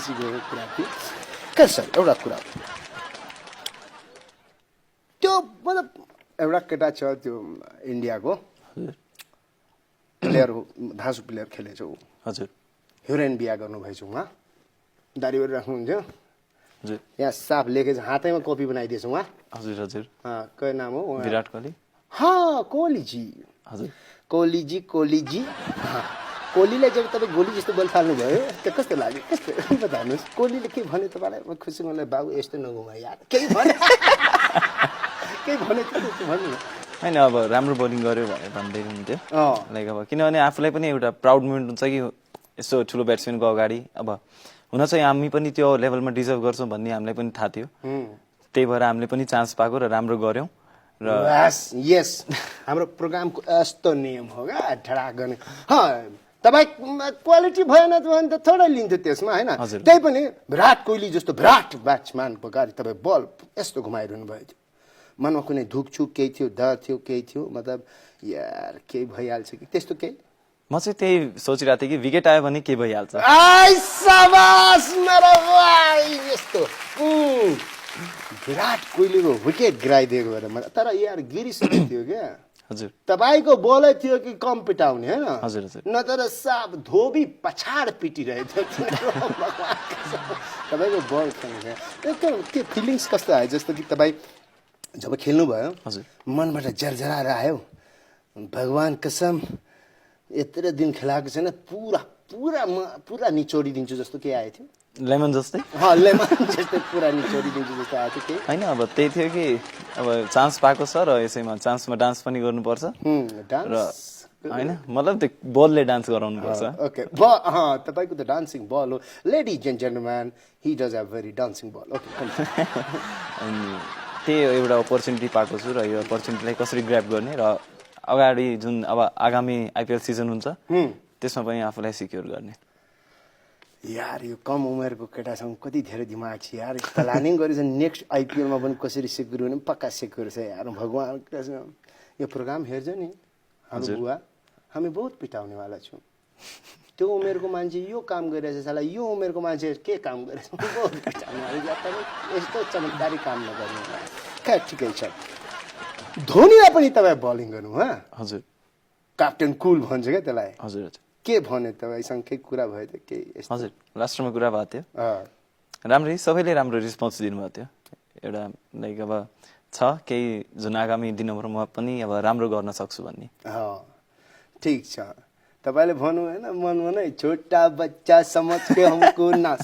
खुसीको कुरा थियो के सर एउटा कुरा त्यो मतलब एउटा केटा छ त्यो इन्डियाको प्लेयर हो धासु प्लेयर खेलेछ ऊ हजुर हिरोइन बिहा गर्नुभएछ उहाँ दाढीहरू राख्नुहुन्थ्यो हजुर यहाँ साफ लेखेछ हातैमा कपी बनाइदिएछ उहाँ हजुर हजुर के नाम हो विराट कोहली कोहलीजी हजुर कोहलीजी कोहलीलाई जब तपाईँ गोली जस्तो बल फाल्नुभयो त्यो कस्तो लाग्यो कस्तो बताउनुहोस् कोहलीले के भन्यो तपाईँलाई म खुसी मलाई बाबु यस्तो नगुमा यार केही भन्यो केही भन्यो त्यो भन्नु न होइन अब राम्रो बोलिङ गर्यो भनेर भन्दै हुन्थ्यो लाइक अब किनभने आफूलाई पनि एउटा प्राउड मोमेन्ट हुन्छ कि यसो ठुलो ब्याट्सम्यानको अगाडि अब हुन चाहिँ हामी पनि त्यो लेभलमा डिजर्भ गर्छौँ भन्ने हामीलाई पनि थाहा थियो त्यही भएर हामीले पनि चान्स पाएको र राम्रो गऱ्यौँ र यस हाम्रो प्रोग्रामको यस्तो नियम हो क्या ठडाक गर्ने तपाईँ क्वालिटी भएन भने त थोरै लिन्थ्यो त्यसमा होइन त्यही पनि विराट कोहली जस्तो विराट ब्याट्सम्यानको अगाडि तपाईँ बल यस्तो घुमाइरहनु भएको थियो मनमा कुनै धुकछुक केही थियो डर थियो केही थियो मतलब यार केही भइहाल्छ कि त्यस्तो केही म चाहिँ त्यही सोचिरहेको थिएँ कि विकेट आयो भने के भइहाल्छ यस्तो विराट कोहलीको विकेट गिराइदिएको भएर तर यार गिरिसकेको थियो क्या हजुर तपाईँको बलै थियो कि कम पिटाउने होइन हजुर हजुर न तर साफ धोबी पछाड पिटिरहेको थियो तपाईँको बल खेल्नु त्यो फिलिङ्स कस्तो आयो जस्तो कि तपाईँ जब खेल्नुभयो हजुर मनबाट झरझराएर आयो भगवान कसम यत्रो दिन खेलाएको छैन पुरा पुरा पुरा निचोडिदिन्छु जस्तो के आएको थियो लेमन जस्तै लेमन जस्तै पुरा निचोडिदिन्छु जस्तो आएको थियो होइन अब त्यही थियो कि अब चान्स पाएको छ र यसैमा चान्समा डान्स पनि गर्नुपर्छ र होइन मतलब त्यो बलले डान्स गराउनुपर्छ ओके तपाईँको त डान्सिङ बल हो ladies and gentleman he does have very dancing ball okay त्यही एउटा अपर्च्युनिटी पाएको छु र यो अपर्च्युनिटीलाई कसरी ग्र्याब गर्ने र अगाडि जुन अब आगामी आइपिएल सिजन हुन्छ त्यसमा पनि आफूलाई सिक्योर गर्ने यार यो कम उमेरको केटासँग कति धेरै दिमाग छ यार प्लानिङ गरेछ नेक्स्ट आइपिएलमा पनि कसरी सिक्योर हुने पक्का सिक्योर छ यार भगवान यो प्रोग्राम हेर्छ नि हाम्रो बुवा हामी बहुत पिटाउनेवाला छौँ त्यो उमेरको मान्छे यो काम गरिरहेछ साला यो उमेरको मान्छे के काम गरेछ बहुत पिटाउनेवाला यस्तो चमत्कारी काम नगर्नु खै ठिकै छ धोनीलाई पनि तपाईँ बलिङ गर्नु हजुर क्याप्टेन कुल भन्छ क्या त्यसलाई हजुर हजुर के भन्यो तपाईँसँग केही कुरा भयो त केही हजुर लास्टमा कुरा भएको थियो राम्रै सबैले राम्रो रिस्पोन्स दिनुभएको थियो एउटा लाइक अब छ केही जुन आगामी दिनहरूमा पनि अब राम्रो गर्न सक्छु भन्ने ठिक छ तपाईँले भन्नु होइन मन छोटा बच्चा समझ के हमको ना